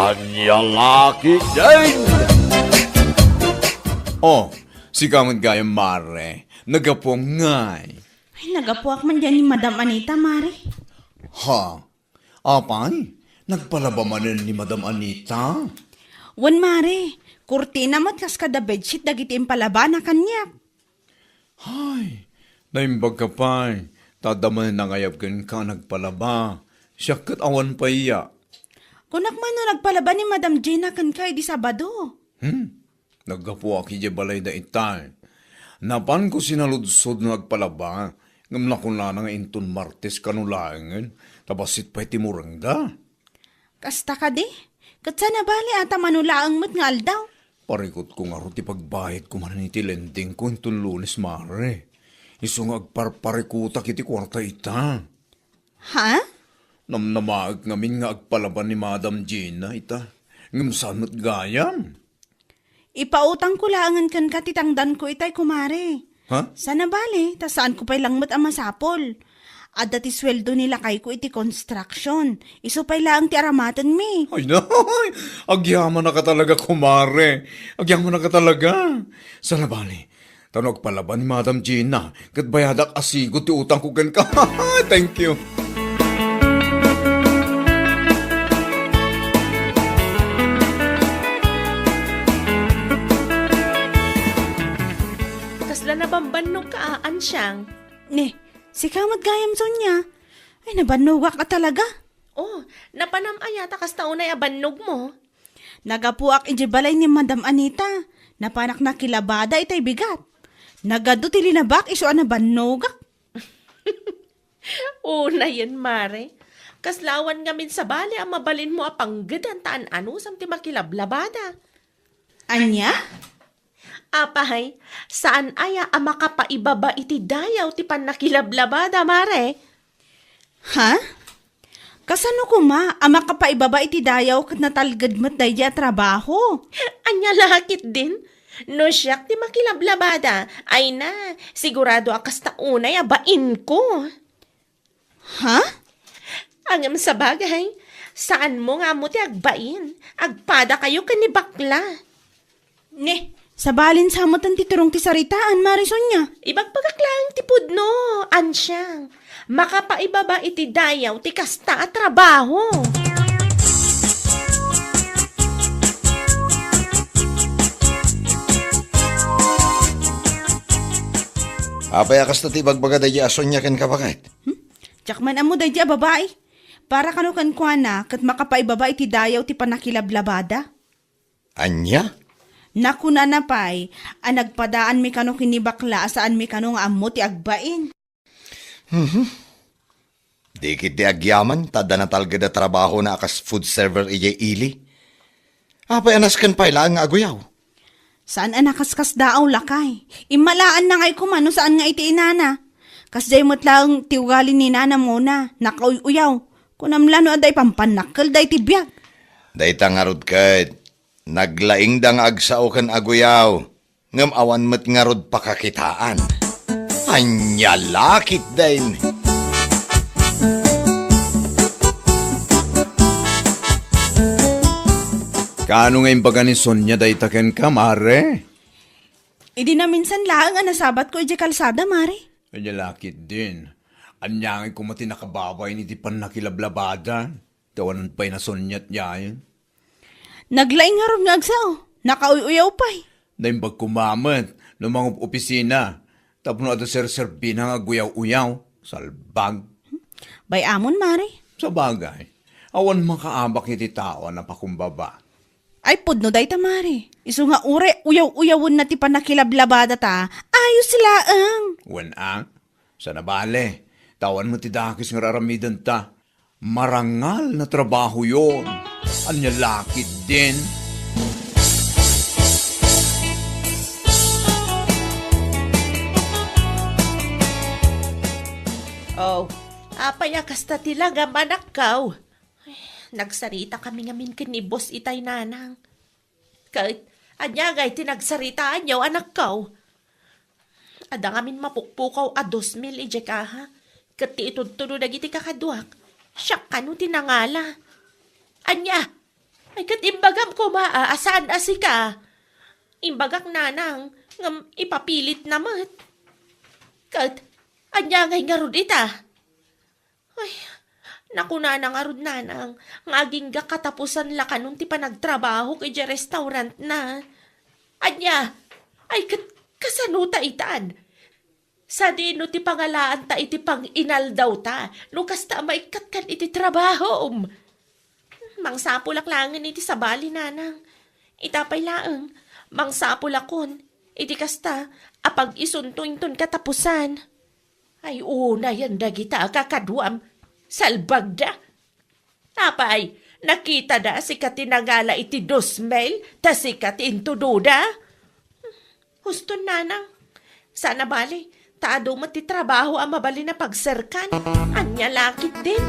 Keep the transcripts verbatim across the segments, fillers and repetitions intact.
Ania la ketdin? Oh, sika met gayam, mare. Nagapuam ngay. Ay, nagapuak man diay ni Madam Anita, mare. Ha? Apay, nagpalaba manen ni Madam Anita? Wen, mare. Kurtina met kas kada bedsheet dagiti impalabana kaniak. Hay, naimbagka pay, ta adda manen nangayab kenka a nagpalaba. Siak ket awan pay aya. Kunak man no nagpalaba ni Madam Gina kenka idi Sabado. Hmm? Naggapuak idiay balayda itay. Napanko sinaludsod no agpalaba, ngem nakunana nga inton Martes kano laengen, ta bassit pay ti murengda. Kasta kadi? Ket saan a bale a ta mano laeng met nga aldaw? Parikutko ngarud ti pagbayadko manen iti lendingko inton Lunes, mare. Isu nga agparparikutak iti kuarta ita. Ha? Namnamaek ngamin nga agpalaba ni Madam Gina ita. Ngem saan met gayam? Ipautangko laengen kenka ti tangdanko itay, kumare. Ha? Saan a bale, ta saanko pay lang met a masapul. Adda ti sueldo ni lakayko iti construction. Isu pay laeng ti aramatenmi. Ay, nay! Agyamanaka talaga, kumare. Agyamanaka talaga. Saan a bale, ta no agpalaba ni Madam Gina, ket bayadak a sigud ti utangko kenka. Thank you. Kasla nabambannogka a, Ansiang? Ne, sika met gayam, Sonia. Ay, nabannogak a talaga. Oh, napanam aya ta kasta unay a bannogmo? Nagapuak idiay balay ni Madam Anita. Napanak nakilabada itay bigat. Nagadu ti linabak isu a nabannogak. Unayen, mare. Kasla awan ngamin sabali a mabalinmo a panggedan ta an-anusam ti makilablabada. Ania? Apay, saan aya a makapaibaba iti dayaw ti pannakilablabada, mare? Ha? Kasano koma a makapaibaba iti dayaw ket natalged met daydi a trabaho? Ania la ketdin? No siak ti makilablabada, ay na, sigurado a kasta unay a bainko. Ha? Ngem sabagay, saanmo nga ammo ti agbain. Agpadakayo ken ni bakla. Ne, sabalin sa metten ti turong ti saritaan, Mare Sonia. Ibagbagak laeng ti pudno, Ansiang. Makapaibaba iti dayaw ti kasta a trabaho. Apay a kasta ti ibagbaga daydi a Sonia kenka, baket? Hmm? Diak man ammo daydi a babai. Para kano kenkuana, ket makapaibaba iti dayaw ti pannakilablabada. Ania? Nakunana pay a nagpadaanmi kano ken ni bakla a saanmi kano nga ammo ti agbain. Mhm. Di ketdi agyaman ta adda natalged a trabahona a kas food server idiay ili. Apay a nasken pay laeng nga aguyaw? Saan a nakaskasdaaw, lakay. Immalaanna ngay koma no saan nga iti inana. Kasdiay met laeng ti ugali ni nanam nguna, nakauy-uyaw. Kunam la no adda ipampannakkel daydi biag. Dayta ngarud ket, naglaingda nga agsao ken aguyaw, ngem awan met ngarud pakakitaan. Ania la ketdin? Kaano nga imbaga ni Sonia dayta kenka, Mare? Idi naminsan laeng a nasabatko idiay kalsada, Mare. Ania la ketdin? Ania ngay koma ti nakababain iti pannakilablabada? Ti awanan pay nasuniat diay. Naglaing ngarud nga agsao, nakauy-uyaw pay. Naimbag koma met no mangup-opisina tapno adda serserbina nga aguyaw-uyaw. Salbag. Bay-amon, Mare. Sabagay, awan makaabak iti tao a napakumbaba. Ay, pudno dayta, Mare. Isu nga uray uyaw-uyawenna ti pannakilablabada ta, ayos laeng. Wen a, saan a bale, ta awan met ti dakes nga ar-aramidenta. Marangal na trabaho yon. Ania la ketdin? Oh, apay a kasta ti langam, anakko? Ay, nagsaritakami ngamin ken ni Boss itay, Nanang. Ket, ania ngay ti nagsaritaanyo, anakko? Adda ngamin mapukpukaw a dos mil idiay kaha, ket ti itudtudo dagiti kakaduak, siak kano ti nangala. Ania? Ay, ket imbagam koma a, a saan a sika. Imbagak, nanang, ngem ipapilitna met. Ket, ania ngay ngarud ita? Ay, nakunana ngarud, nanang, nga agingga katapusan la kanon ti panagtrabahok idiay restaurantna. Ania? Ay, ket kasano ta itan? Sadino ti pangalaanta iti panginaldawta no kasta a maikkat kan iti trabahom? Mangsapulak laengen iti sabali, nanang. Ita pay laeng, mangsapulakon iti kasta a pag-isunto inton katapusan. Ay, unayen dagita a kakaduam, salbagda. Apay, nakitada a sika ti nangala iti dos mil, ta sika ti intudoda? Huston, nanang. Saan a bale, ta adu met ti trabaho a mabalin a pagserkan. Ania la ketdin?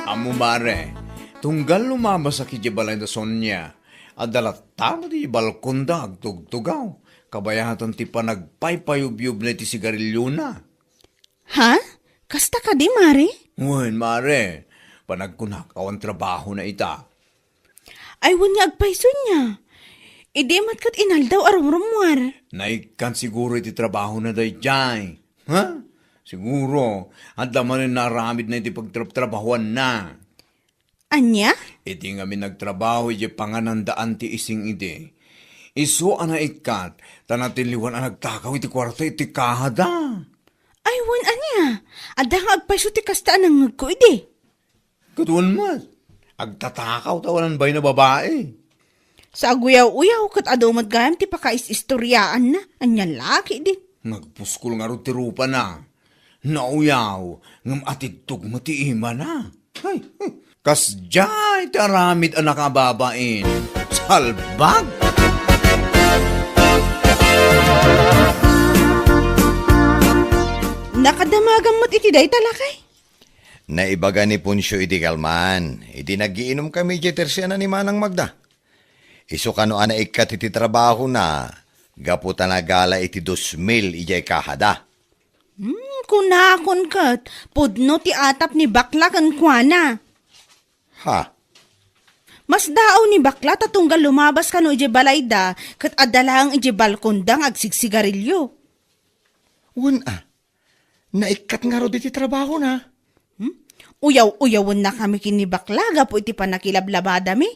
Ammo, mare, tunggal lumabasak idiay balay da Sonia, adda latta met idiay balkonda agtugtugaw, kabayatan ti panagpaypayubyubna iti sigarillona. Ha? Kasta kadi, mare? Wen, mare. Panagkunak, awan trabahona ita. Ay, wen nga agpayso nia. Idi met ket inaldaw a rumrummuar. Naikkan siguro iti trabahona daydiay. Ha? Siguro, adda manen naaramidna iti pagtrabtrabahoanna. Ania? Idi ngamin nagtrabaho idiay panganandaan ti ising idi, isu a naikkat, ta natiliwan a nagtakaw iti kuarta iti kahada. Ay, wen, ania? Adda nga agpayso ti kasta a nangngegko idi. Ket wen met, agtatakaw ta awan bain a babai. Sa aguyaw-uyaw, ket adu met gayam ti pakaisistoriaanna. Ania la ketdin? Nagpuskol ngarud ti rupana. Nauyaw, ngem atidtog met ti imana. Ay, kasdiay ti aramid a nakababain. Salbag! Nakadamagam met iti dayta, lakay? Naibaga ni Poncio iti kalman, idi nagiinumkami idiay tersiana ni Manang Magda. Isu kano a naikkat iti trabahona, gapu ta nagala iti dos mil idiay kahada. Hmm, kunakon ket, pudno ti atap ni bakla kenkuana. Ha? Masdaaw ni bakla ta tunggal lumabas kano idiay balayda, ket adda laeng idiay balkonda nga agsigsigarilio. Wen a, naikkat ngarud iti trabahona. Hmm? Uyaw-uyawennakami ken ni bakla gapu iti pannakilablabadami.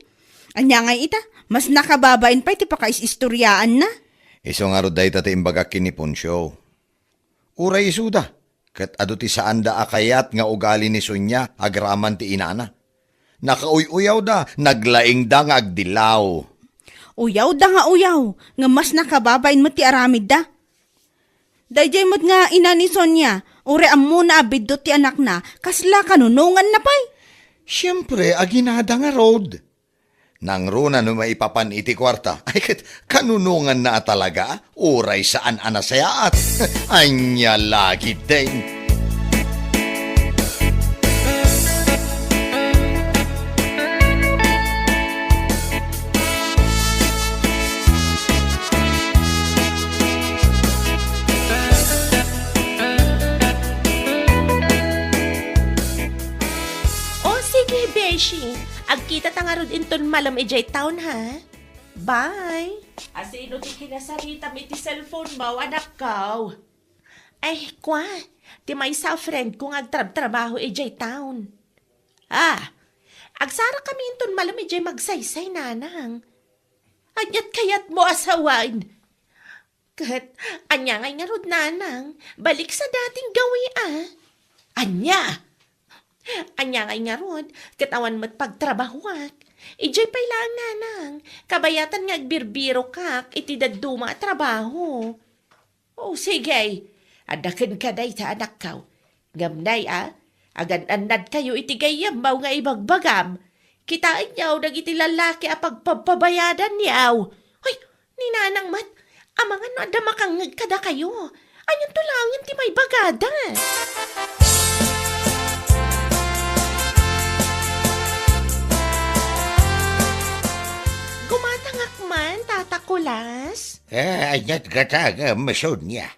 Ania ngay ita, mas nakababain pay ti pakaisistoriaanna. Isu ngarud dayta ti imbagak ken ni Poncio. Uray isuda, ket adu ti saanda a kayat nga ugali ni Sonia agraman ti inana. Nakauy-uyawda, naglaingda nga agdillaw. Uyawda nga uyaw, nga mas nakababain met ti aramidda. Daydiay met nga ina ni Sonia, uray ammona a biddut ti anakna, kasla kanunonganna pay? Siempre, aginada ngarud. Nangruna no maipapan iti kuarta. Ay, ket kanunonganna a talaga, uray saan a nasayaat. Ania la ketdin? O, sige, beshi. Agkitata ngarud inton malem idiay town, ha? Bye! Asino ti kinasaritam iti cellphone mo, anakko? Ay, kua, ti maysa a friend ko nga agtrabtrabaho idiay town. Ah, agsara kami inton malem idiay Magsaysay, nanang. Aniat kayat mo a sawen? Ket, ania ngay ngarud, nanang? Balik sa dating gawi, ah. Ania? Ania ngay ngarud, ket awan met pagtrabahoak. Idiay pay laeng, nanang, kabayatan nga agbirbirokak iti dadduma a trabaho. O, sige, adda kenka dayta, anakko. Ngem nay a, agan-annadkayo iti gayyemmo nga ibagbagam. Kitaenyo dagiti lallaki a pagpabpabayadanyo. Hoy, ni nanang met, amangan no adda makangngeg kadakayo. Anianto laengen ti maibagada? Gumatangak man, Tata Kulas. Eh, ania't gatangam, Sonia?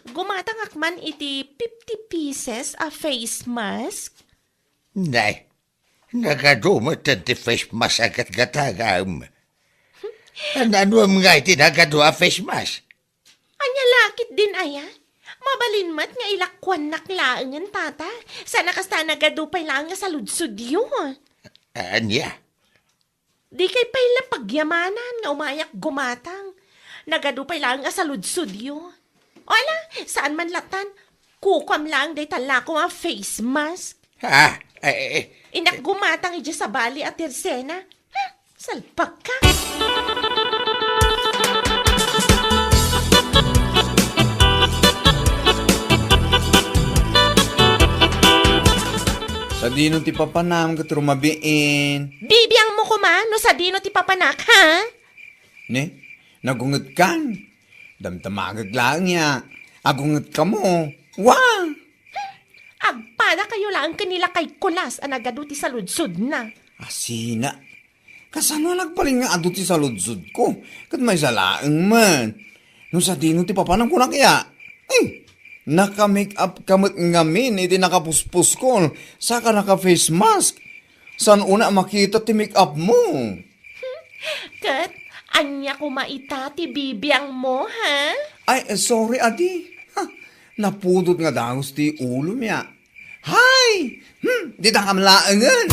Gumatangak man iti fifty pieces a face mask. Nay, nagadu met ti face mask a gatgatangam. Naanuam nga iti nagadu a face mask? Ania la ketdin aya? Mabalin met nga ilakuannak laengen, Tata. Saan a kasta a nagadu pay laeng a saludsodyo. Ania? Dikay pay la pagyamanan nga umayak gumatang. Nagadu pay laeng a saludsodyo. O ala, saan man lattan, kukuam laeng dayta lako a face mask. Ah, eh, eh, eh. Innak gumatang idiay sabali a tersena. Ha? Salpagka. Sadino ti papanam ket rumabiin? Bibiangmo koma no sadino ti papanak, ha? Ne? Nagungetkan? Damdamagek laeng ya. Agungetkamo. Wa! Agpadakayo laeng ken ni Lakay Kulas a nagadu ti saludsodna. Asina. Kasano a nagbalin nga adu ti saludsodko? Ket maysa laeng met. No sadino ti papanam, kunak ya. Eh, naka-make up ka met ngamin iti nakapuspuskol, saka naka-face mask. Saan unay a makita ti make up mo? Ket ania koma ita ti bibiangmo, ha? Ay, sorry, adi. Ha, napudot nga dagus ti ulom ya. Hay! Hmm, dita kam laengen.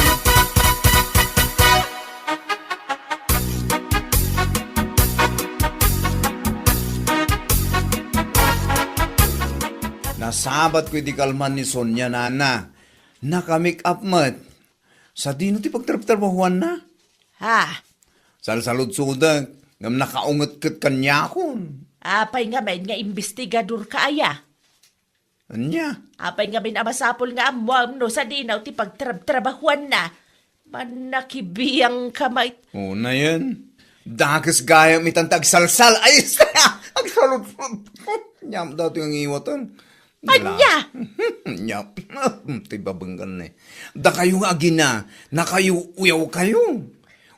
Nasabatko iti kalman ni Sonia, nana. Naka-make up met. Sadino ti pagtrabtrabahuanna? Ha? Salsaludsodek, ngem nakaunget ket kaniakon. Apay ngamin nga imbestigadorka aya? Ania? Apay ngamin a masapul nga ammoam no sadino ti pagtrabtrabahuanna? Mannakibiangka met. Unayen. Dakes gayam itan ti agsalsal. Ay, agsaludsod. Ania met daytoy nga ngiwaten. Ania? Ania? Ti babenggen ne. Dakayo nga agina, nakayo-uyawkayo.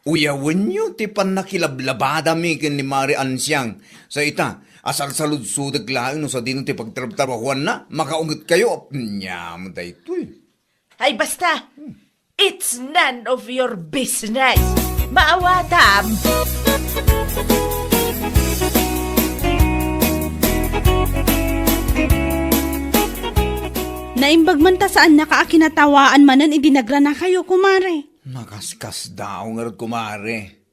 Uyawenyo ti pannakilablabadami ken ni Mari Ansiang. Sa ita, asalsaludsodek laeng no sadino ti pagtrabtrabahuanna, makaungetkayo. Ania met daytoy. Ay, basta! It's none of your business! Maawatam! Naimbag man ta saannaka a kinatawaan manen idi nagranakayo, kumare. Nakaskasdaaw ngarud, kumare.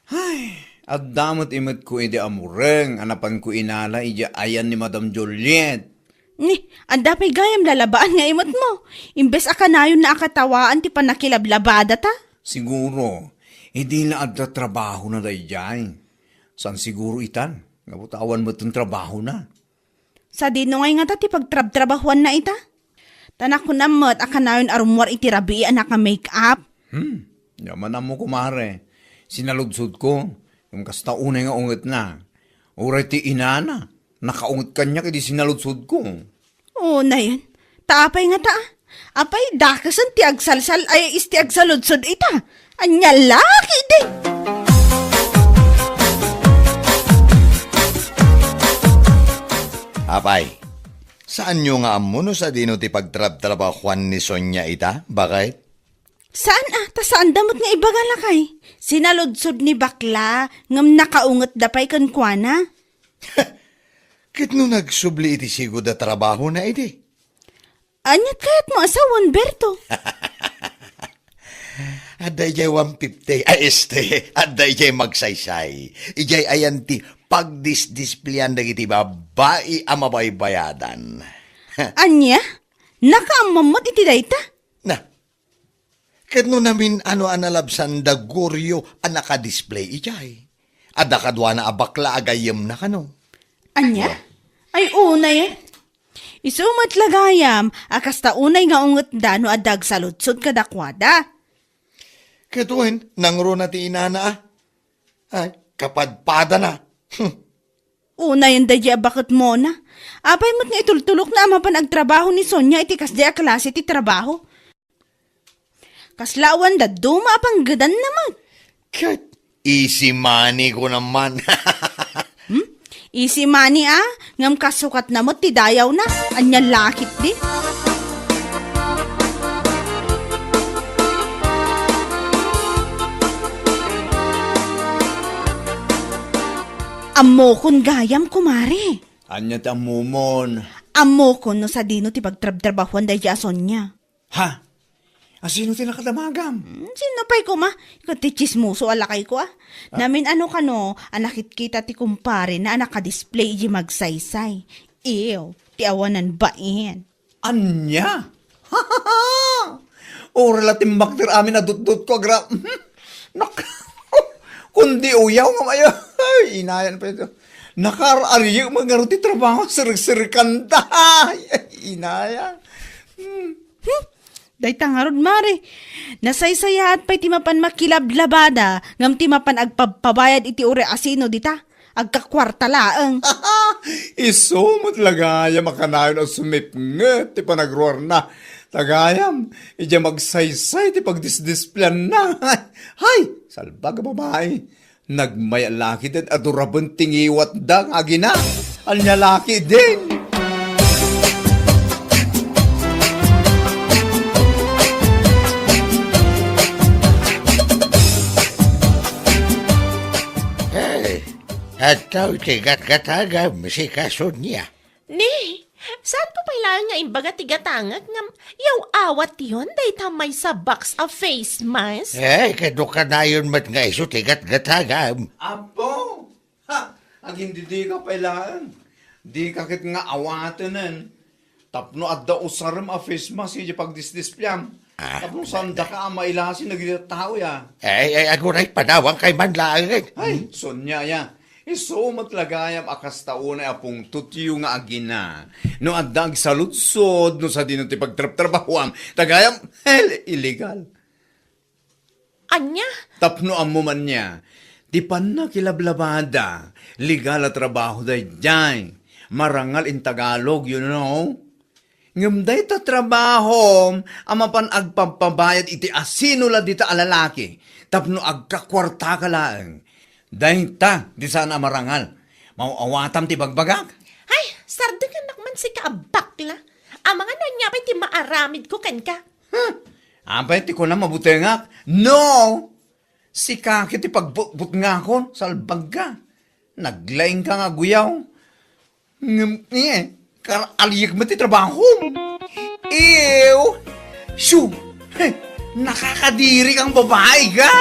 Ay, adda met imetko idi amureng a napanko inala idiay ayan ni Madam Juliet. Ni, adda pay gayam lalabaan nga imetmo. Imbes a kanayonna a katawaan ti pannakilablabadata. Siguro, idi la adda trabahona daydiay. Saan siguro itan, nga butawan met ti trabahona. Sadino ngay ngata ti pagtrabtrabahuanna ita? Ta nakunam met a kanayon a rummuar iti rabii a naka-make-up. Hmm, diak man ammo, kumare. Sinaludsodko, ngem kasta unay nga ungetna. Uray ti inana, nakaunget kaniak idi sinaludsodko. Unayen, ta apay ngata, a? Apay, dakesen ti agsalsal ay is ti agsaludsod ita. Ania la ketdi? Apay, saanyo nga ammo no sadino ti pagtrabtrabahuan ni Sonia ita, baket? Saan a, ta saanda met nga ibaga lakay. Sinaludsod ni bakla, ngem nakaungetda pay kenkuana. Ket no nagsubli iti sigud a trabahona idi? Ania't kayatmo a sawen, Berto? Adda idiay one fifty. Ay, este, adda idiay magsaysay. Idiay ayan ti pagdisdispleyan dagiti babbai a mabaybayadan. Ania? Nakaammom met iti dayta? Na, ket no namin-ano a nalabsan da Gorio a nakadisplay idiay, adda kaduana a bakla a gayyemna kano. Ania? Ay, unay, eh. Isu met la gayam a kasta unay nga ungetda no adda agsaludsod kadakuada. Ket wen, nangruna ti inana, a? Ay, kapadpadana. Hmm. Unayen daydiay a baketmona. Apay met nga itultulokna a mapan agtrabaho ni Sonia iti kasdiay a klase ti trabaho? Kasla awan dadduma a panggedanna met. Ket, Easy money ko naman. Hmm? Easy money, ah? Ngem kasukatna met ti dayawna. Ania la ketdi? Ammokon gayam, kumare. Ania ti ammomon? Ammokon no sadino ti pagtrabtrabahuan daydi a Sonia. Ha? Asino ti nakadamagam? Hmm, sino pay koma? Ket ti tsismoso a lakayko, ah. Ah? Namin-ano kano a nakitkita ti kumparena a nakadisplay idiay Magsaysay. Ew, ti awanan bain. Ania? Uray la timmakder amin a dutdotko, agra-, nak-, kundi uyaw nga maya-, ay, inayan pay ito. Nakaar-ariyek met ngarud ti trabaho, sirikanta. Ay, inayan. Hmm. Hmm. Dayta ngarud, mare. Nasaysayaat pay ti mapan makilablabada, ngem ti mapan agpabpabayad iti uray asino dita, agkakuarta laeng. Isu met la gayam a kanayon a sumipnget ti panagruarna. Ta gayam, idiay Magsaysay ti pagdisdispleanna. Hay, salbag a babai. Nagmay-at la ketdin a duraben ti ngiwatda nga agina. Ania la ketdin? Hey, adtoy ti gatgatagam, sika Sonia. Ni, saanko pay laeng nga imbaga ti gatangek ngem yaw-awatyon dayta maysa box a face mask? Eh, kano kanayon met nga isu ti gatgatagam? Apo! Ha! Agindidika pay laeng. Dika ket nga awatenen. Tapno adda usarem a face mask idiay pagdisdispleam. Ah. Tapno saandaka a mailasi dagiti tao, ya. Ay, ay, aguray, panawankayo man laeng. Ay, Sonia, ya. Isu met la gayam a kasta unay a pungtotyo nga agina. No adda agsaludsod, no sadino ti pagtrabtrabahuam, ta gayam, hel, illegal. Ania? Tapno ammo man nia, ti pannakilablabada, legal a trabaho daydiay. Marangal in Tagalog, you know? Ngem dayta trabahom a mapan agpabpabayad iti asino la dita a lalaki tapno agkakuartaka laeng. Dayta ti saan a marangal. Maaw-awatam ti bagbagak? Ay, sardengannak man sika a bakla. Amangan no ania pay ti maaramidko kenka. Huh? Apay ti kunam a butengak? No! Sika ket ti pagbutbutngakon, salbagka. Naglaingka nga aguyaw. Ngem, eh, kar-, aliyek met ti trabaho. Ew! Shoo! Heh, nakakadiri kang babae ka!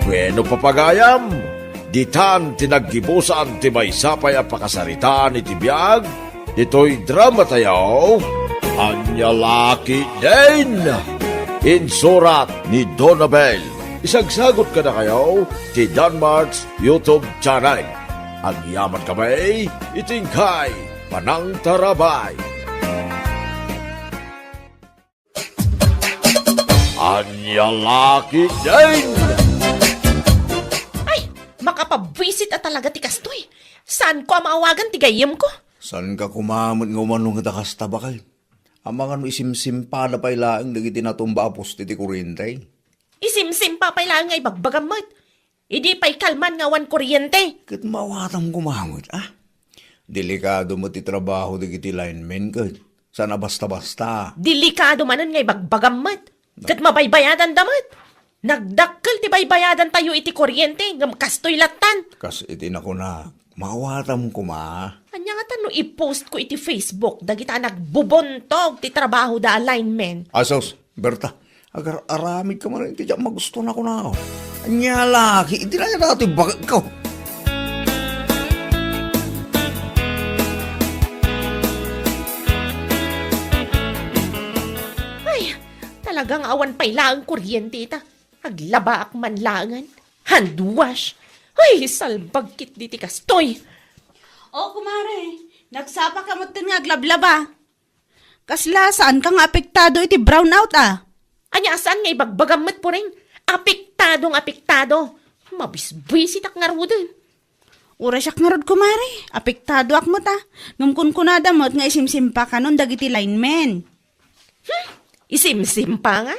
Bueno, papagayam, ditan ti naggibusan ti maysa pay a pakasaritaan iti biag, ditoy drama tayo, Ania la ketdin! Insurat ni Donabel. Isagsagot kadakayo ti Danmart's YouTube channel. Agyaman kami iti inkay panangtarabay. Ania la ketdin! Ay, makapabwisit a talaga ti kastoy. Saanko a maawagan ti gayyemko? Saanka koma met nga umano nga ta kasta, baket? Amangan no isimsimpada pay laeng dagiti natumba a poste ti kuryente. Isimsimpa pay laeng nga ibagbagam met. Idi pay kalman nga awan kuryente. Ket maawatam koma met, ah? Delikado met ti trabaho dagiti linemen ket saan a basta-basta. Delikado manen nga ibagbagam met. Ket mabaybayadanda met. Nagdakkel ti baybayadantayo iti kuryente, ngem kastoy lattan. Kas iti nakunak, maawatam koma. Ania ngata no i-post ko iti Facebook dagita a nagbubuntog ti trabahoda a linemen? Asos, Berta, agar-aramidka man iti diak magusto, nakunak. Ania la ketdi, iti dayta ti baketko. Ay, talaga nga awan pay laeng kuryente ita. Aglabaak man laengen. Hand wash. Ay, salbag ketdi ti kastoy. O, kumare, nagsapaka metten nga aglablaba. Kasla, saanka nga apektado iti brownout, a? Ania a saan nga ibagbagam met, Puring? Apektado nga apektado. Mabisbisitak ngaruden. Uray siak ngarud, kumare. Apektadoak met, a. Ngem kunkunada met nga isimsimpakanon dagiti linemen. Hmm? Isimsimpa nga?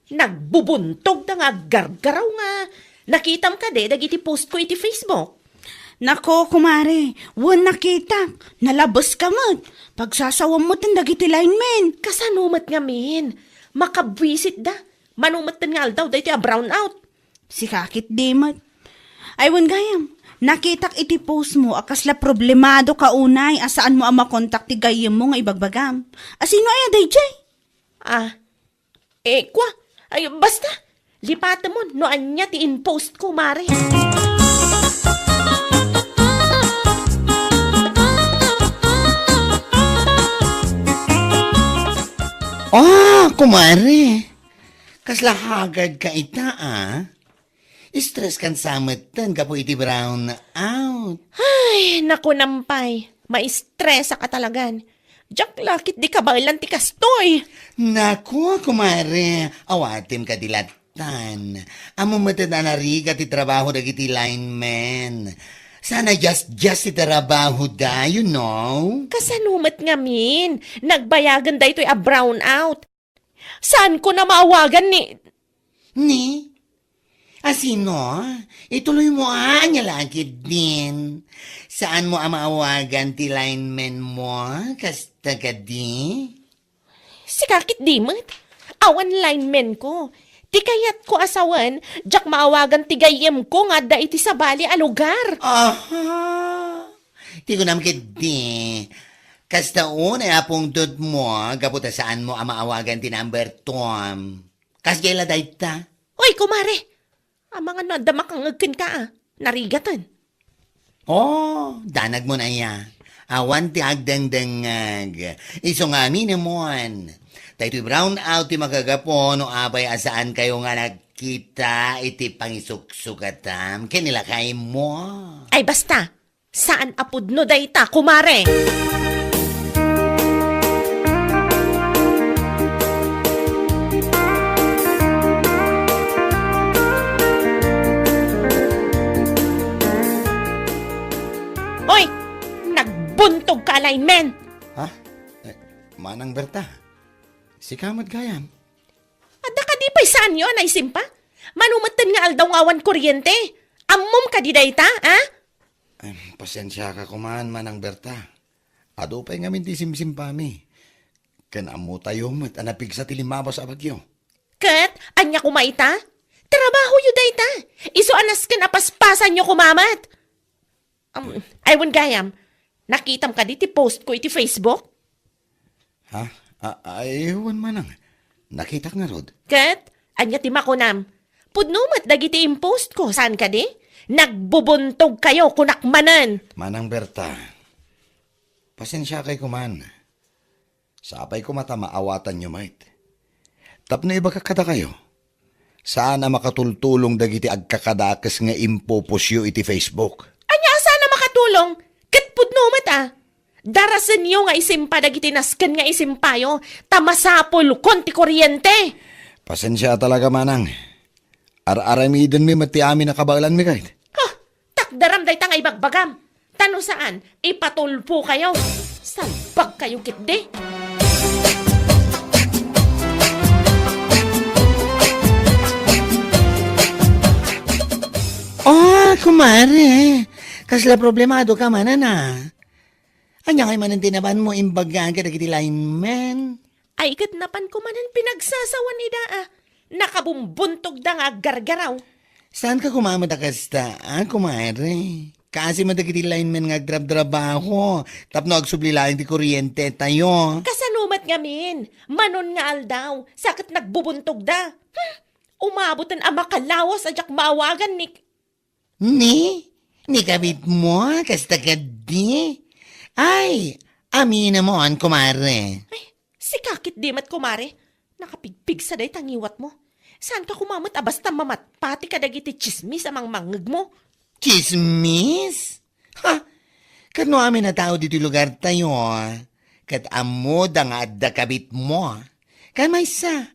Nagbubuntogda nga aggargaraw nga nakitam kadi dagiti post ko iti Facebook? Nako, kumare, wen nakitak. Nalabeska met. Pagsasawam metten dagiti linemen. Kasano met ngamin? Makabwisitda. Mano metten nga aldaw daytoy a brownout. Sika ketdi met. Ay, wen gayam, nakitak iti post mo a kasla problemadoka unay a saanmo a makontak ti gayyemmo nga ibagbagam. A sino aya daydiay? Ah, eh, kwa? Ay, basta. Lipatemon no ania ti in-post ko, mare. Ah, kumare. Kasla haggard ka ita, ah. Stress kan sa metten gapu iti brown out. Ay, naku, Nampay. Maistresa ka talagan. Diak la ketdi kabaelan ti kastoy. Naku, kumare, awatem kadi lattan. Ammom met a narigat ti trabaho dagiti linemen. Saan a just-just ti trabahoda, you know? Kasano met ngamin? Nagbayagen daytoy a brownout. Saanko a maawagan ni... Ni? A sino? Ituloy mo, ah, ania la ketdin. Saanmo a maawagan ti linemen mo? Kasta kadi? Sika ketdi met. Awan linemen ko. Ti kayatko a sawen, diak maawagan ti gayyemko nga adda iti sabali a lugar. Aha. Ti kunam ketdi, kasta unay a pungtotmo gapu ta saanmo a maawagan ti number two. Kasdiay la dayta? Oy, kumare! Amangan no adda makangngeg kenka, a. Narigaten. Oh, danagmon aya. Awan ti agdengdengngeg. Isu nga aminemon. Daytoy brownout ti makagapu no apay a saankayo nga nagkita iti pangisuksukatam ken ni lakaymo. Ay, basta! Saan a pudno dayta, kumare! Oy! Nagbuntog ka, linemen! Ha? Eh, Manang Berta, sika met gayam? Adda kadi pay saanyo a naisimpa? Mano metten nga aldaw nga awan kuryente? Ammom kadi dayta, a? Em, pasensiaka koman, Manang Berta. Adu pay ngamin ti simsimpami. Ken ammotayo met a napigsa ti limmabas a bagyo. Ket ania koma ita? Trabahoyo dayta. Isu a nasken a paspasanyo koma met. Um, ay, wen gayam, nakitam kadi ti post ko iti Facebook? Ha? A-, ay, wen manang. Nakitak ngarud. Ket, ania ti makunam? Pudno met dagiti impost ko, saan kadi? Nagbubuntog kayo, kunak manen. Manang Berta, pasensiakay koman. Sapay koma ta maawatanyo met. Tapno ibagak kadakayo, saan a makatultulong dagiti agkakadakes nga impopostyo iti Facebook. Ania a saan a makatulong? Ket pudno met a. Darasenyo nga isimpa dagiti nasken nga isimpayo, ta masapulkon ti kuryente. Pasensia talaga, manang. Ar-aramidenmi met ti amin a kabaelanmi, kayat. Ha! Takderam dayta nga ibagbagam. Ta no saan, ipatulpo kayo. Salbag kayo, kitdi. Ah, kumare. Kasla problemado ka manen, a. Ania ngay manen ti napanmo imbagak kadagiti linemen? Ay, ket napanko manen pinagsasawan ida, a. Nakabumbuntogda nga aggargaraw. Saanka koma met a kasta, a, kumare? Kaasi met dagiti linemen nga agtrabtrabaho tapno agsubli laeng ti kuryentetayo. Kasano met ngamin? Manon nga aldaw, sa ket nagbubuntogda. Hmm, umaboten a makalawas a diak maawagan ni... Ni? Ni kabitmo, kasta kadi? Ay, aminemon, kumare. Ay, sika ketdi met, kumare. Nakapigpigsa dayta ngiwatmo. Saanka koma met a basta mamatpati kadagiti tsismis a mangmangngegmo? Tsismis? Ha! Ket no amin a tao ditoy lugartayo, ket ammoda nga adda kabitmo. Ken maysa,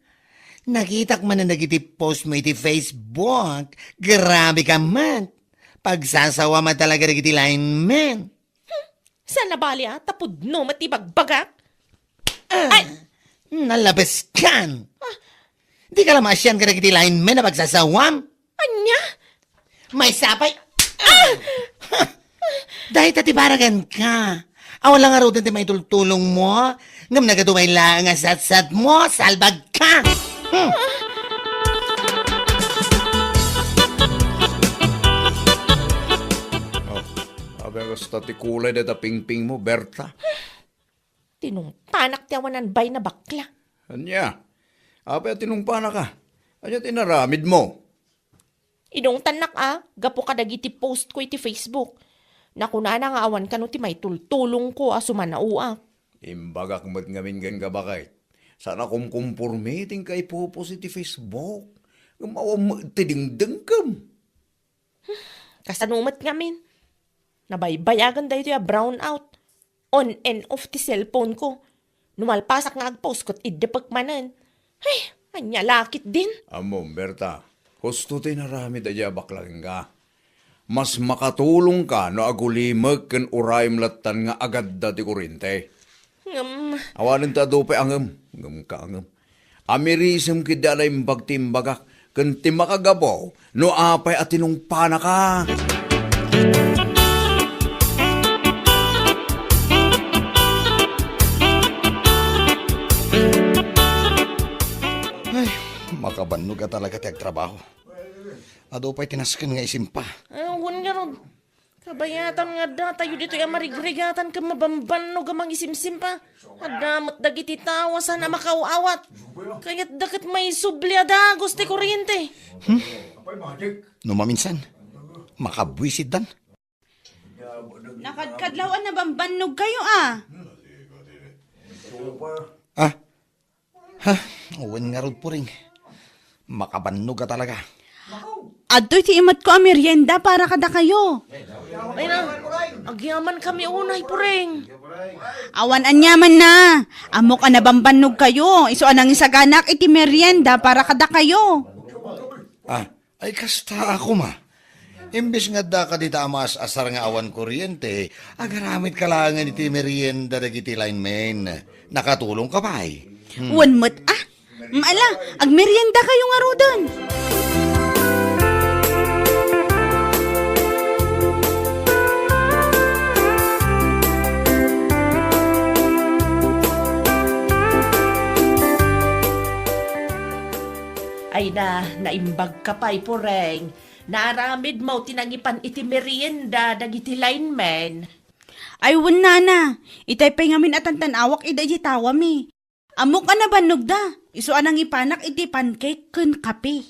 nakitak manen dagiti post mo iti Facebook. Grabe ka met. Pagsasawa met talaga dagiti linemen. Hmm, saan a bali, a, ta pudno met ti bagbagak. Ah, ay! Nalabeskan! Ah, Dika la maasian kadagiti lineman a pagsasawam? Ania? Maysa pay. Ah! Dayta ti baraganka. Awan la ngaruden ti maitultulongmo, ngem nagaduay laeng a satsatmo, salbagka. Hmm. Oh, apay kasta ti kulay dayta pingpingmo, Berta? Tinungpanak ti awanan bay na bakla. Ania? Apay a tinungpanaka? Ania ti inaramidmo? Inungtannak a, gapu kadagiti post ko iti Facebook. Nakunana nga awan kano ti maitultulongko a sumanaoak. Imbagak met ngamin kenka, baket. Saan a kumkumporme ti inka ipopost iti Facebook. Ngem awan met ti dengdengkem. Kasano met ngamin? Nabaybayagan daytoy a brownout. On and off ti cellphone ko. No malpasak nga agpost ket iddepek manen. Ay, ania la ketdin? Ammom, Berta, husto ti inaramid daydiay a bakla kenka. Mas makatulongka no agulimek ken urayem lattan nga agadda ti kurrente. Ngem, awanen ti adu pay a ngem, ngem ka a ngem. Amirisem ketdi a naimbag ti imbagak, ken ti makagapu no apay a tinungpanaka. Ay, makabannog a talaga ti agtrabaho. Adu pay ti nasken nga isimpa. Ay, wen ngarud. Kabayatan nga addatayo ditoy a marigrigatan ken mabambannog a mangisimsimpa. Adda met dagiti tao a saan a makaaw-awat. Kayatda ket maisubli a dagus ti kurrente. Hmm? No maminsan, makabuisit dan. Nakadkadlaw a nabambannog kayo, a. Ah, ha, wen ngarud, Puring. Makabannog a talaga. Adtoy ti imatko a merienda para kadakayo. Ay na, agyaman kami unay, Puring. Awan aniaman na. Ammok a nabambannog kayo. Isu a nangisaganak iti merienda para kadakayo. Ah, ay kasta a koma. Imbes nga addaka dita a maas-asar nga awan kuryente, agaramidka laengen iti merienda dagiti linemen. Nakatulongka pay. Hmm. Wen met, a. Ala, agmerienda kayo ngaruden. Ay na, naimbagka pay, Puring. Naaramidmo ti nangipan iti merienda dagiti linemen. Ay, wen, nana. Itay pay ngamin a tantan-awak ida iti tawami. Ammok a nabannogda. Isu a nangipanak iti pancake ken kape.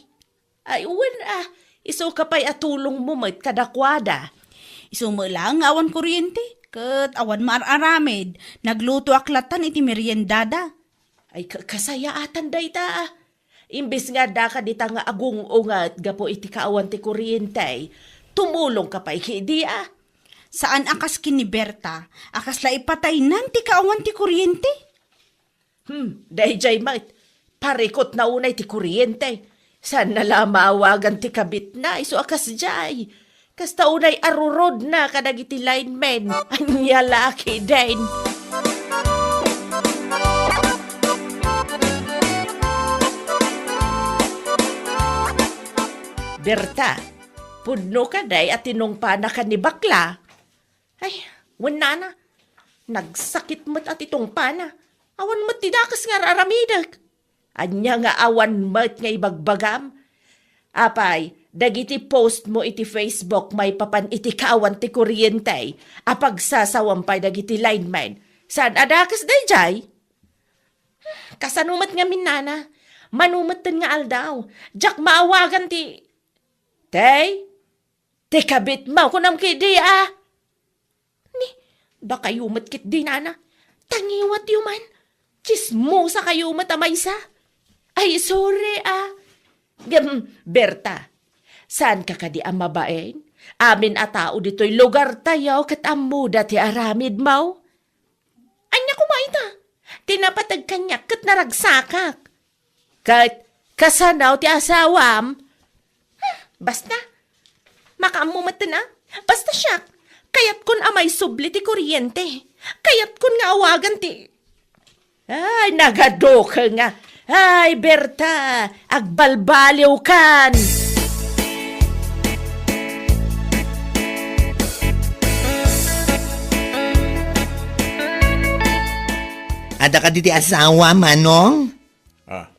Ay, wen a. Isuka pay a tulongmo met kadakuada. Isu met laeng nga awan kuryente, ket awan maar-aramid. Naglutoak lattan iti meriendada. Ay, ka-, kasayaatan dayta, a. Imbes nga addaka dita nga agung-unget gapu iti kaawan ti kuryente, tumulongka pay kidi, a. Saan a kas ken ni Berta, a kasla ipataynan ti kaawan ti kuryente? Hmm, daydiay met, parikutna unay ti kuryente. Saanna la maawagan ti kabitna, isu a kasdiay. Kasta unay arurodna kadagiti linemen. Ania la ketdin? Berta, pudno kadi a tinungpanaka ni bakla? Ay, wen, nana. Nagsakit met a ti tungpana. Awan met ti dakes nga ar-aramidek. Ania nga awan met nga ibagbagam? Apay, dagiti post mo iti Facebook maipapan iti kaawan ti kuryente a pagsasawam pay dagiti linemen, saan a dakes daydiay? Kasano met ngamin, nana? Mano metten nga aldaw, diak maawagan ti, ti, ti kabitmo, kunam kidi, a. Ni, bakayo met ketdi, nana. Tangiwatyo man. Tsismosakayo met a maysa. Ay, sorry, a. Ngem, Berta, saanka kadi a mabain? Amin a tao ditoy lugartayo ket ammoda ti aramidmo. Ania koma ita? Ti napateg kaniak ket naragsakak. Ket kasano ti asawam? Hmm, basta. Makaammo metten a. Basta siak, kayatkon a maisubli ti kuryente. Kayatkon nga awagan ti, ay, nagadukel nga. Ay, Berta, agbalbaliwkan! Adda kadi ti asawa, Manong? Ah,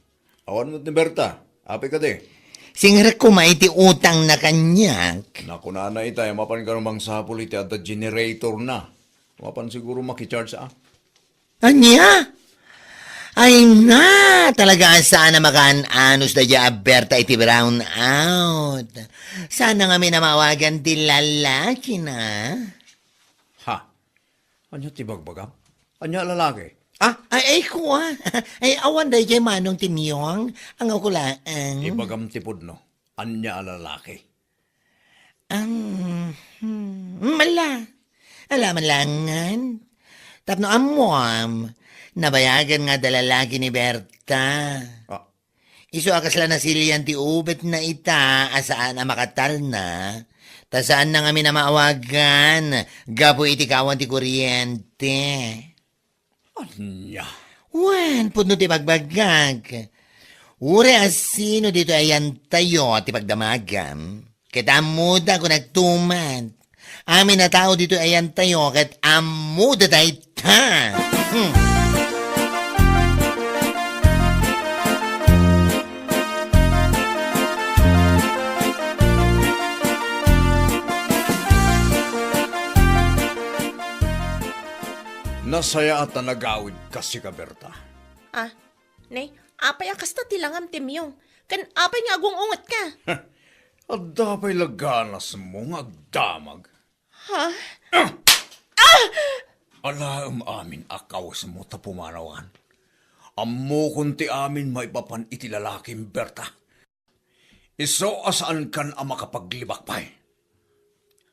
awan met ni Berta. Apay kadi? Singrek koma iti utangna kaniak. Nakunana itay, mapan kano mangsapul iti adda generator na. Mapan siguro makicharge, ah. Ania? Ay na, talaga a saan a makaan-anos daydiay a Berta iti brown out. Saan na ngamin a maawagan ti lalaki na? Ha? Ania ti bagbagam? Ania a lalaki? Ah? Ay, ay, kua. Ay, awan daydiay Manong Timyong. Ang ako laeng. Ibagam ti pudno. Ania a lalaki? Ang, hmm, mala. Ala, malangan. Tapno ammoam, nabayagan nga adda lalaki ni Berta. Ah. Isu a kasla nasilian ti ubetna ita a saan a makatalna, ta saan na ngamin a maawagan gapu iti kawan ti kuryente. Ania? Wen, pudno ti bagbagak. Uray a sino ditoy a yantayo ti pagdamagam, ket ammoda kun agtuman. Amin a tao ditoy a yantayo ket ammoda dayta. Hmm. Nasayaat a nagawidka, sika, Berta. Ah, ne, apay a kasta ti langam, Timyong? Ken apay nga agung-ungetka? Adda pay la ganasmo nga agdamag? Ha? Ah! Alaem amin a kawesmo ta pumanawan. Ammokon ti amin maipapan iti lalakim, Berta. Isu a saankan a makapaglibak pay.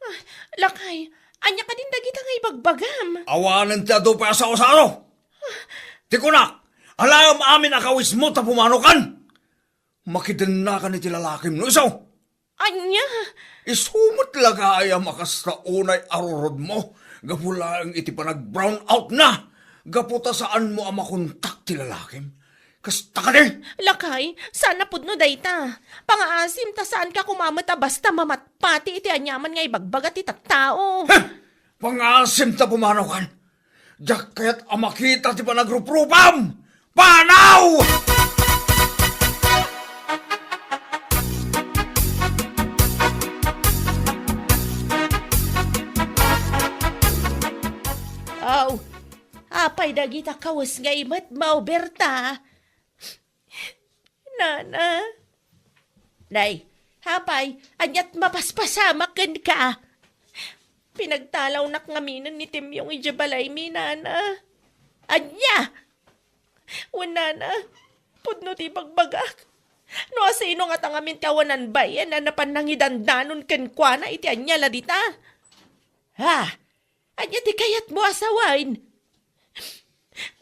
Ah, lakay, ania kadin dagita nga ibagbagam? Awanen ti adu pay a sao-sao. Ti kunak, alaem amin a kawesmo ta pumanokan. Makidennakan iti lalakim no isu. Ania? Isu met la gayam a kasta unay a rurodmo gapu laeng iti panag-brown out na, gapu ta saanmo a makontak ti lalakim. Kasta kadi? Lakay, saan a pudno dayta. Pangaasim ta saanka koma met a basta mamatpati iti aniaman nga ibagbaga ti tattao. Heh! Pangaasim ta pumanakan. Diak kayat a makita ti panagruprupam! Panaw! Aw, apay dagita kawes nga imet, Mao Berta? Nana. Nay, apay, ania't mapaspasamak kenka? Pinagtalawnak ngaminen ni Timyong idiay balaymi, Nana. Ania? Wen, Nana, pudno ti ibagbagak. No asino ngata ngamin ti awanan bain a napan nangidandanon kenkuana iti ania la dita? Ha? Ania ti kayatmo a sawen?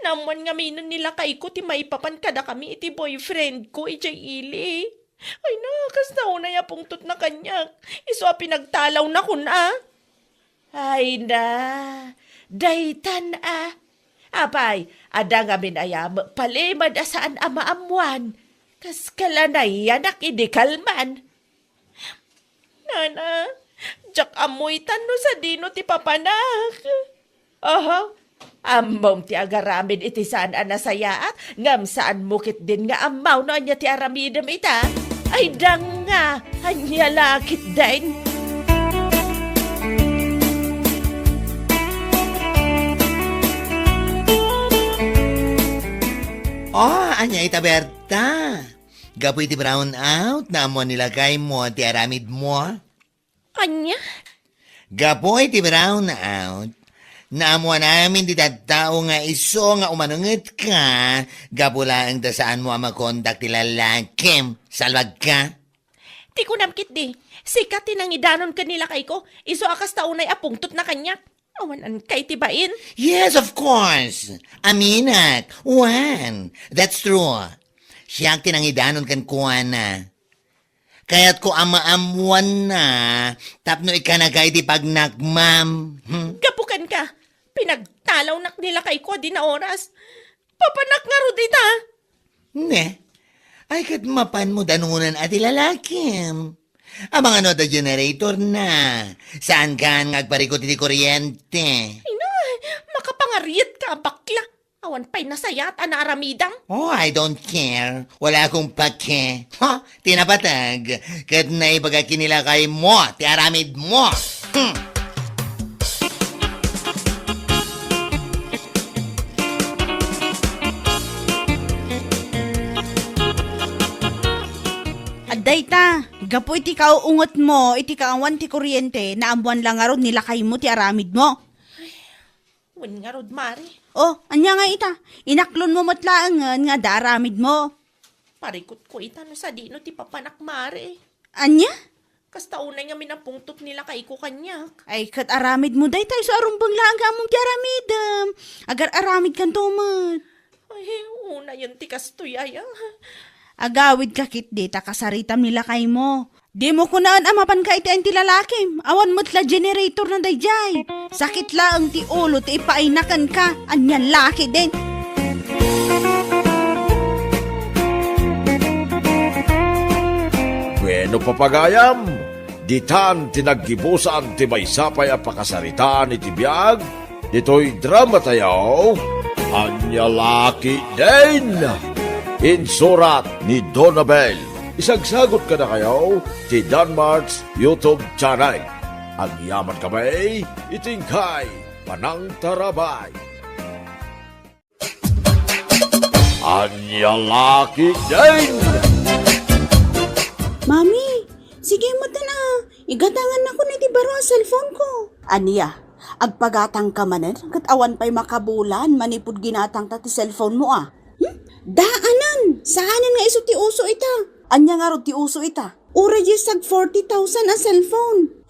Naammoan ngaminen ni lakayko ti maipapan kadakami iti boyfriendko idiay ili. Ay na, kasta unay a pungtotna kaniak. Isu a pinagtalawna kuna. Ay na, daytan a. Apay, adda ngamin aya met palimed a saan a maammoan. Kas kalanayanak idi kalman. Nana, diak ammo itan no sadino ti papanak. Aha, ammom ti agaramid iti saan a nasayaat, ngem saanmo ketdin nga ammo no ania ti aramidem ita? Ay, danga, ania la ketdin? Oh, ania ita, Berta? Gapu iti brown out, naammoan ni lakaymo ti aramidmo? Ania? Gapu iti brown out, naammoan amin ti tattao nga isu nga umanungetka, gapu laeng ta saanmo a makontak ti lalakim. Salbagka? Ti kunam ketdi, sika ti nangidanon ken ni lakayko, isu a kasta unay a pungtotna kaniak. Awan-ankay ti bain? Yes, of course. Aminak. Wen, that's true. Siak ti nangidanon kenkuana. Kayatko a maammoanna tapno ikkanaka iti pagnakmam. Hmm? Gapu kenka, pinagtalawnak ni lakayko a dina oras. Papanak ngarud ita. Ne? Ay, ket mapanmo danunan a ti lalakim. Amangan no adda generator na. Saan kan nga agparikut iti kuryente? Ina, makapangariet ka a bakla. Awan pay nasayaat a naaramidam. Oh, I don't care. Wala akong pake. Ha? Ti napateg. Ket naibaga ken ni lakay mo ti aramid mo. Hmm. Adda ita, gapu iti kauungetmo iti kaawan ti kuryente, naammoan la ngarud ni lakaymo ti aramidmo. Wen ngarud, Mare. Oh, ania nga ita? Inaklonmo met laengen nga adda aramidmo. Parikutko ita no sadino ti papanak, Mare. Ania? Kasta unay ngamin a pungtot ni lakayko kaniak. Ay, ket aramidmo dayta isu a rumbeng laeng nga ammom ti aramidem. Agar-aramidkanto met. Ay, unayen ti kastoy aya. Agawidka ketdi ta kasaritam ni lakaymo. Dimo kunaen a mapanka iti ayan ti lalakim. Awan met la generator na daydiay. Sakit laeng ti ulo ti ipaayna kenka. Anian la ketdin. Bueno, papagayam, ditan ti naggibusan ti maysa pay a pakasaritaan iti biag ditoy dramatayo, Ania La Ketdin. Insurat ni Donabel. Isagsagot kadakayo ti Danmart's YouTube channel. Agyaman kami iti inkay panangtarabay. Ania La Ketdin! Mami, sige metten a. Igatangannakon iti baro a cellphone ko. Ania? Agpagatangka manen ket awan pay makabulan manipud ginatangta ti cellphone mo a? Hmm? Daanen! Saanen nga isu ti uso ita. Ania ngarud ti uso ita? Uray diay sag forty thousand a cellphone.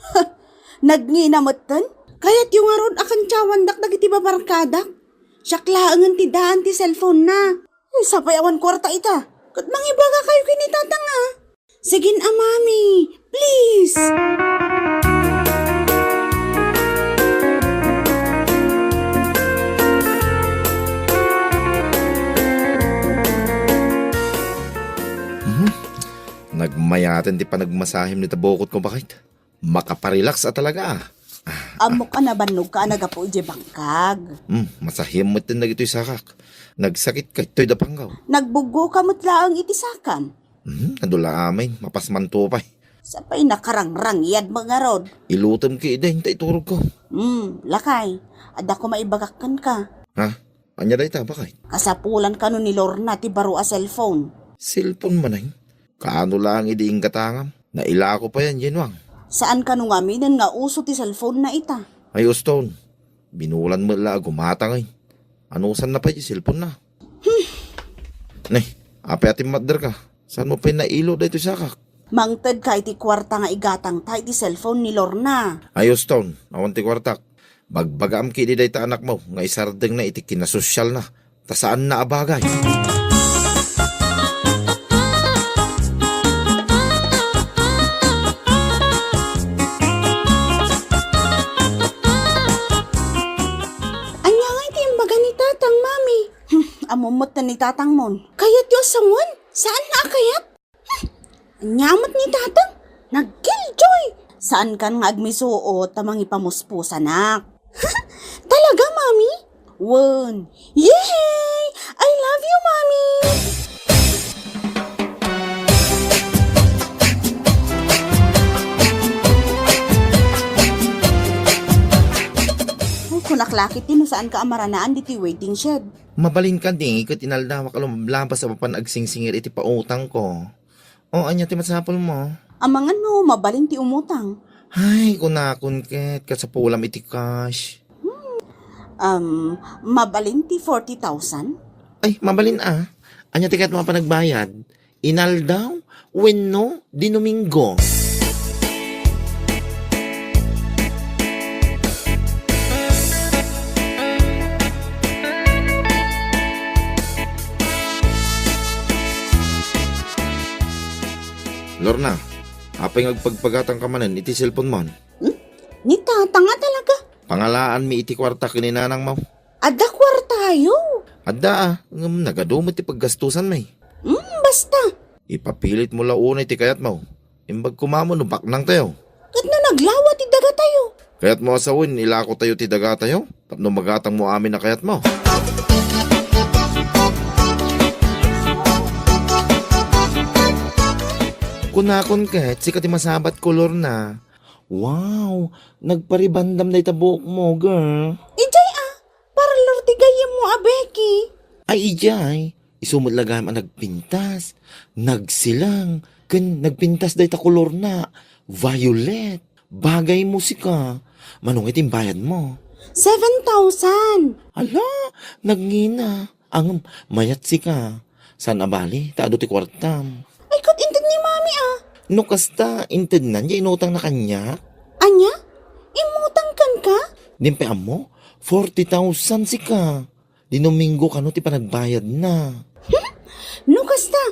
Nagngina metten? Kayatyo ngarud a kantiawandak dagiti babarkadak? Siak laengen ti daan ti cellphone na. Ay, sapay awan kuarta ita. Ket mangibagakayo ken ni Tatang a. Sige a, Mami. Please. Mhm. Nagmayaten ti panagmasahim dita bukotko, baket. Makaparelax a talaga, ah. Ah, Ammok a nabannogka a naggapu idiay bangkag. Hmm, masahim metten dagitoy sakak. Nagsakitka ditoy da panggaw. Nagbuggoka met laeng iti sakam. Hmm, adu la amin, mapasmanto pay. Sapay nakarangrangyad met ngarud. Ilutem ketdin ta iturogko. Hmm, lakay, adda koma ibagak kenka. Ha? Ania dayta, baket? Kasapulan kano ni Lorna ti baro a cellphone. Cellphone manen? Kaano laeng idi inggatangam? Nailako payen, Jenwang. Saan kano ngaminen nga uso ti cellphone na ita? Ay, uston. Binulan met la a gumatang, ay. Anusanna pay ti cellphone na? Hmm. Ne, apay a timmatderka? Saanmo pay nailo daytoy sakak? Mangtedka iti kuarta nga igatangta iti cellphone ni Lorna. Ay, uston, awan ti kuartak. Bagbagaam ketdi dayta anakmo nga isardengna iti kinasosyalna, ta saanna a bagay. Ania ngay ti imbaga ni Tatang, Mami? Hmm, ammom metten ni Tatangmon. Kayatyo a sangoen? Saanna a kayat? Hmm, ania met ni Tatang? Nagkilljoy! Saankan nga agmisuot ta mangipamuspusanak. Talaga, Mami? Wen. Yehey! I love you, Mami! Ay, kunak la ketdi no saanka a maranaan ditoy waiting shed. Mabalin kadi ket inaldawak a lumablabas a mapan agsingsingir iti pautangko. O, ania ti masapulmo? Amangan no mabalin ti umutang. Ay, kunakon ket, kasapulam iti cash. Hmm, um, mabalin ti forty thousand? Ay, mabalin a. Ania ti kayatmo a panagbayad? Inaldaw wenno Dinuminggo? Lorna, apay nga agpagpagatangka manen iti cellphone-mon? Hmm? Ni Tatang a talaga? Pangalaanmi iti kuarta ken ni nanangmo. Adda kuartayo? Adda a, ngem nagadu met ti paggastusanmi. Hmm, basta. Ipapilit mo la unay ti kayatmo. Imbag koma mo no baknang tayo. Ket no naglawa ti dagatayo? Kayatmo a sawen, ilako tayo ti dagatayo? Tapno magatang mo amin a kayatmo. Kunakon ket, sika ti masabat ko, Lorna. Wow, nagparibandam dayta buokmo, girl. Ijay a, parlor ti gayyemmo a Becky. Ay, ijay. Isu met la gayam a nagpintas, nagsilang, ken nagpintas dayta kolorna, violet. Bagaymo sika. Mano ngay ti imbayadmo? Seven thousand. Ala, nagngina. Ngem, mayat sika. Saan a bali, ta adu ti kuartam. Ay, ket inted ni Mami a. No kasta, intednan ya inutangna kaniak? Ania? Immutang kenka? Dinak ammo, forty thousand sika. Dinuminggo kano ti panagbayadna. Hmm? No kasta,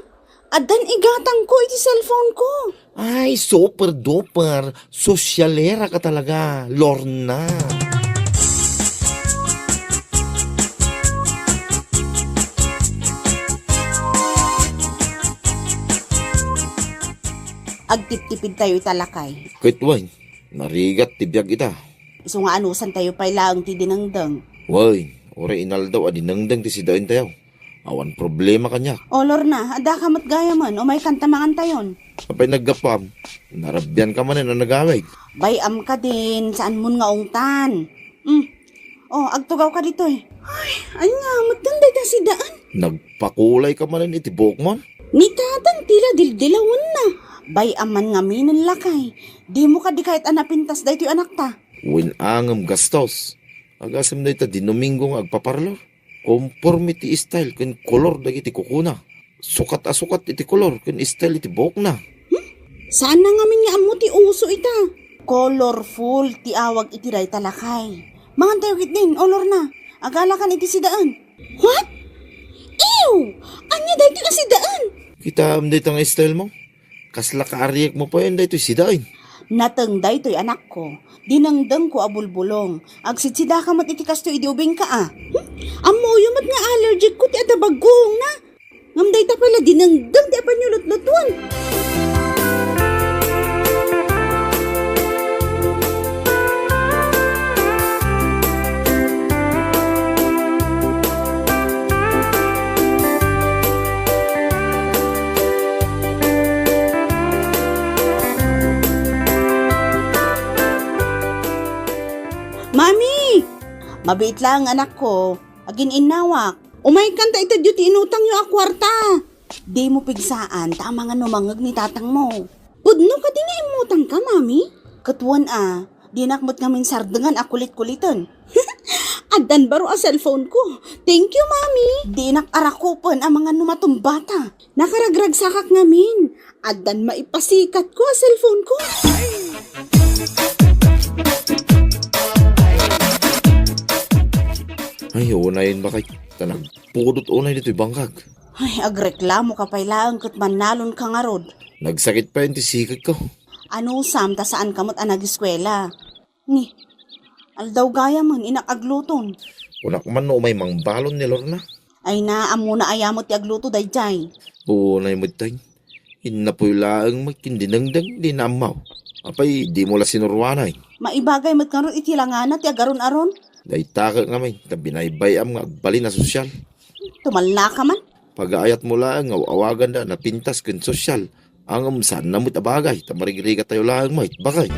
addan igatangko iti cellphone ko. Ay, super duper. Sosyalera ka talaga, Lorna. Agtiptipid tayo ita lakay. Ket wen, narigat ti biag ita. Isu nga anusan tayo pay laeng ti dinengdeng. Wen, uray inaldaw a dinengdeng ti sidaen tayo. Awan problema kaniak. O, Lorna, adda ka met gayamen, umay kanta mangan tayon. Apay naggapuam? Narabian ka manen a nagawid. Bay-am ka din, saan mon nga ungtan. Mm. O, agtugaw ka ditoy. Ay, ania, met dayta sidaen? Nagpakulay ka manen iti buokmon? Ni tatang ti la dildilawenna. Bay-am man ngaminen lakay. Dimo kadi kayat a napintas daytoy anakta? Wen, ngem gastos. Agasem dayta dinuminggo nga agpaparlor. Komporme ti style ken kolor dagiti kukuna. Sukat a sukat iti kolor ken style iti buokna. Hmm? Saanna ngamin nga ammo ti uso ita? Colorful ti awag iti dayta lakay. Mangan tayo ketdin, o Lorna. Agalakan iti sidaen. What? Ew! Ania daytoy a sidaen? Kitaem dayta nga style mo? Kasla kaariekmo payen daytoy sidaen. Nateng daytoy, anakko. Dinengdengko a bulbulong. Agsidsida ka met iti kastoy idi ubingka a. Hmm? Ammoyo met nga allergic ko ti adda bagguongna. Ngem dayta pay la dinengdeng ti apanyo lutlutuan. Mami! Mabiit laeng, anakko. Agin-innawak. Umaykan ta itedyo ti inutangyo a kuarta. Dimo pigsaan ta amangan no mangngeg ni tatangmo. Pudno kadi nga immutangka, Mami? Ket wen a, dinak met ngamin sardengan a kulit-kuliten. Addan baro a cellphone ko. Thank you, Mami. Dinak arakupen amangan no matumbata. Nakaragragsakak ngamin. Addan maipasikatko a cellphone ko. Ay, unayen, bakay. Ta nagpudot unay ditoy bangkag. Ay, agreklamo ka pay laeng ket mannalon ka ngarud. Nagsakit pay ti sikek ko. Anusam ta saan ka met a nagiskuela. Ni, aldaw gayamen, inak agluton. Kunak man no umay mangbalon ni Lorna. Ay na, ammona aya met ti agluto daydiay. Unay met tay. Innapoy laeng met ken dinengdeng, dina ammaw. Apay, dimo la sinuruanay. Maibagay met ngarud iti langana ti agaron-aron. Dayta ket ngamin, ta binaybay-am nga agbalin a sosyal. Tumalla ka man. Pagaayatmo laeng nga aw-awaganda a napintas ken sosyal. Ngem saanna met a bagay, ta marigrigatayo laeng met, bakay.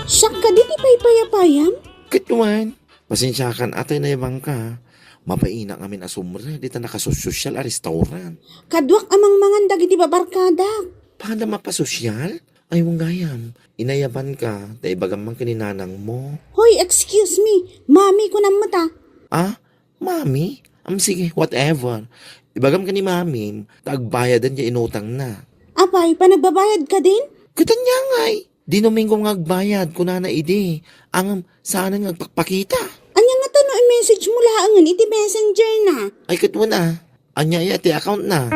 Siak kadi ti paypayapayam? Ket wen, pasensiakan a tay nayabanka. Mapainak ngamin a sumre, dita nakasosyal a restaurant. Kaduak a mangmangan dagiti babarkadak. Pada mapasosyal? Ay, wen gayam, inayabanka, ta ibagam man ken ni nanangmo. Hoy, excuse me. Mami, kunam met a. Ah? Mami? Am, sige, whatever. Ibagam ken ni Mamim, ta agbayadan ti inutangna. Apay, panagbabayad ka din? Ket ania ngay? Dinuminggo nga agbayad, kunana idi. Ngem, saan nga agpakpakita? Ania ngata no i-message mo laengen iti messenger na? Ay, ket wen a. Ania aya ti account na?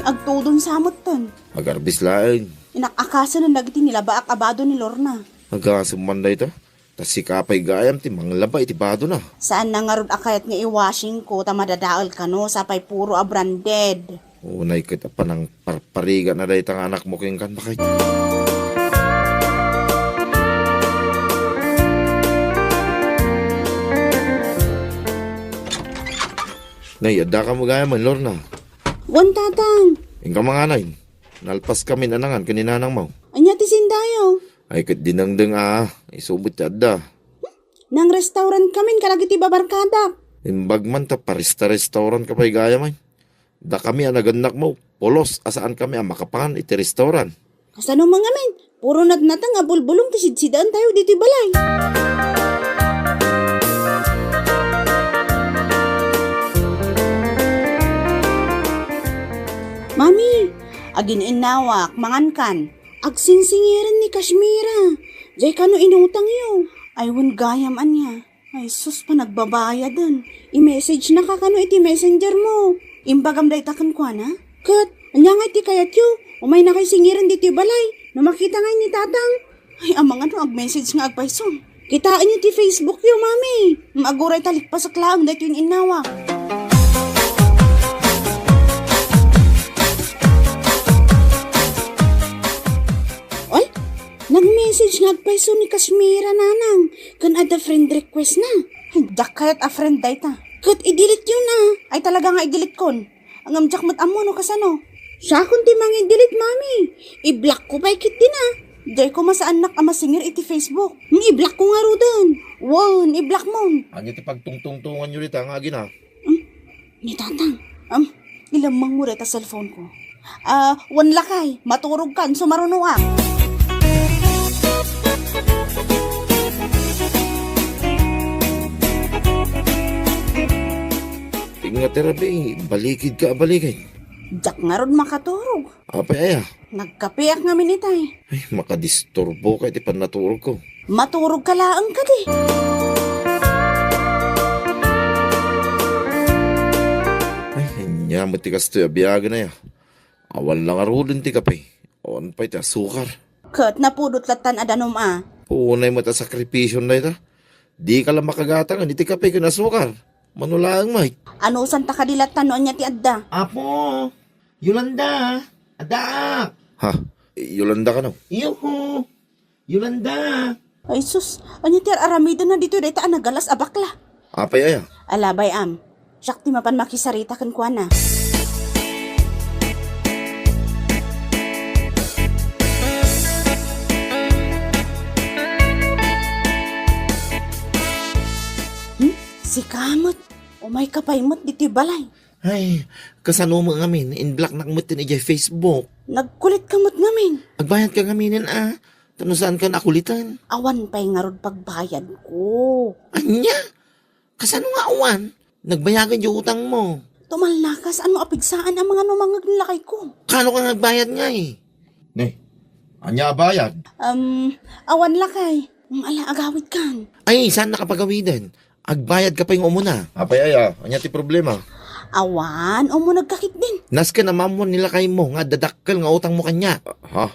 Agtudon sa metten. Agarbis laeng. Inak-akasen dagiti nilabaak a bado ni Lorna. Agasem man dayta. Ta sika pay gayam ti manglaba iti badona. Saan na ngarud a kayat nga i-washing ko ta madadael kano sapay puro a branded. Unay ket a panangparparigatna dayta nga anakmo kenka, bakay. Nay, adda ka mo gayam, Lorna? Wen, Tatang. Inka mangan. Nalpas kami nanangan ken ni nanangmo. Ania ti sindayo? Ay, ket dinengdeng a, isu met ti adda. Nang-restaurant kamin kadagiti babarkadak. Imbag man ta paresta-restaurant ka pay gayam ay. Dakami a nagannakmo, pulos a saan kami a makapan iti restaurant. Kasano man ngamin? Puro natnateng a bulbulong ti sidsidaentayo ditoy balay. Mami, agin-innawak, mangankan. Agsingsingiren ni Kashmira. Jay kano inutangyo? Ay, wen gayam ania. Ay, sus, panagbabayaden. I-message na ka kano iti messenger mo. Imbagam dayta kenkuana? Ket, ania ngay ti kayatyo? Umaynakay singiren ditoy balay. No makita ngay ni Tatang. Ay, amangan no ag-message nga agpayso. Kitaenyo ti Facebook yo, Mami. Mm, aguray ta likpasek laeng daytoy in-innawa. Oy, nag-message nga agpayso ni Kashmira, Nanang, ken adda friend request na. Diak kayat a friend dayta. Ket i-delete yo na. Ay, talaga nga i-delete kon. Ngem diak met ammo no kasano. Siakon ti mangi-delete, Mami. I-block ko pay ketdi na. Jay koma saannak a masingir iti Facebook. Ngem i-block ko ngaruden. Wen, i-block mon. Ania ti pagtungtungtongan yo dita nga agina? Hmm? Ni Tatang. Am, ilemmeng mo dayta cellphone ko. Ah, wen lakay, maturog kan, sumarunoak. Ingat ti rabii, balikid ka a balikid. Diak ngarud makaturog. Apay aya? Nagkapeak ngamin itay. Ay, makadisturbo ka iti pannaturog ko. Maturog ka laeng kadi. Ay, ania met ti kastoy a biagen aya? Awan la ngaruden ti kape. Awan pay ti asukar. Ket napudot lattan a danum a. Unay met a sakripision dayta. Dika la makagatangen iti kape ken asukar. Mano laeng met. Anusanta kadi lattan no ania ti adda? Apo, Yolanda, addaak. Ha? Yolanda kano? Iyoho. Yolanda! Ay sus, ania ti ar-aramidenna ditoy dayta a nagalas a bakla? Apay aya? Alabay am, siak ti mapan makisarita kenkuana. Hmm? Sika met, umay ka pay met ditoy balay. Ay, kasano met ngamin, in-blocknak met ti idiay Facebook. Nagkulit ka met ngamin. Agbayad ka ngaminen a, ta no saan ka nakulitan. Awan pay ngarud pagbayad ko. Ania? Kasano nga awan? Nagbayagan diay utang mo. Tumalnaka, saan mo apigsaan a mangano mangngeg ni lakay ko? Kano ka nagbayad ngay? Ne, ania a bayad? Um, awan lakay. Ala, agawid kan. Ay, saan nakapagawiden? Agbayad ka pay nga umuna. Apay aya, ania ti problema? Awan, umuneg ka ketdin. Nasken a maammuan ni lakay mo nga adda dakkel nga utang mo kaniak. Ha?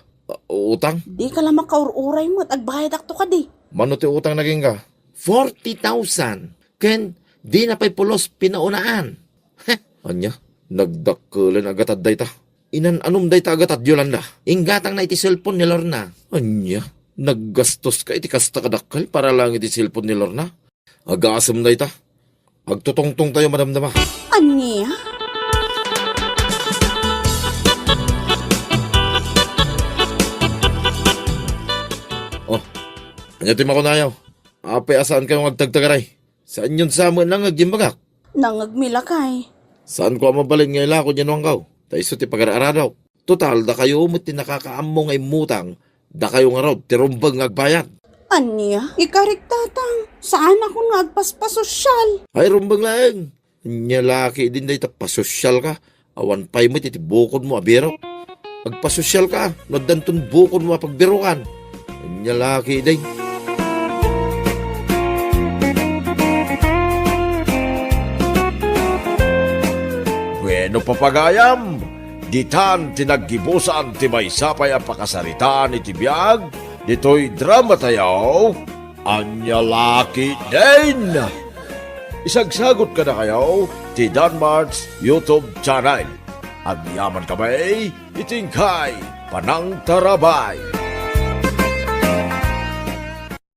Utang? Dika la makaur-uray met, agbayadakto kadi. Mano ti utang na kenka? Forty thousand. Ken dina pay pulos pinaunaan. Heh. Ania? Nagdakkelen a gatad dayta. Inan-anom dayta a gatad, Yolanda. Inggatangna iti cellphone ni Lorna. Ania? Naggastos ka iti kasta kadakkel para laeng iti cellphone ni Lorna? Agasem dayta. Agtutungtong tayo, madamdama. Ania? Oh, ania ti makunayo? Apay a saan kayo nga agtagtagaray? Saanyon sa met nangngeg ti imbagak? Nangngegmi lakay. Saanko a mabalin nga ilako diay nuangko. Ta isu ti pagar-aradok. Total, dakayo met ti nakakaammo nga immutang. Dakayo ngarud ti rumbeng nga agbayad. Ania? Ikarik, Tatang. Saanakon nga agpaspasosyal. Ay, rumbeng laeng. Ania la ketdin dayta, pasosyal ka. Awan pay met iti bukodmo a birok. Agpasosyal ka, no addanton bukodmo a pagbirokan. Ania la ketdin. Bueno, papagayam, ditan ti naggibusan ti maysa pay a pakasaritaan iti biag ditoy dramatayo, Ania La Ketdin. Isagsagut kadakayo ti Danmart's YouTube channel. Agyamankami iti inkay panangtarabay.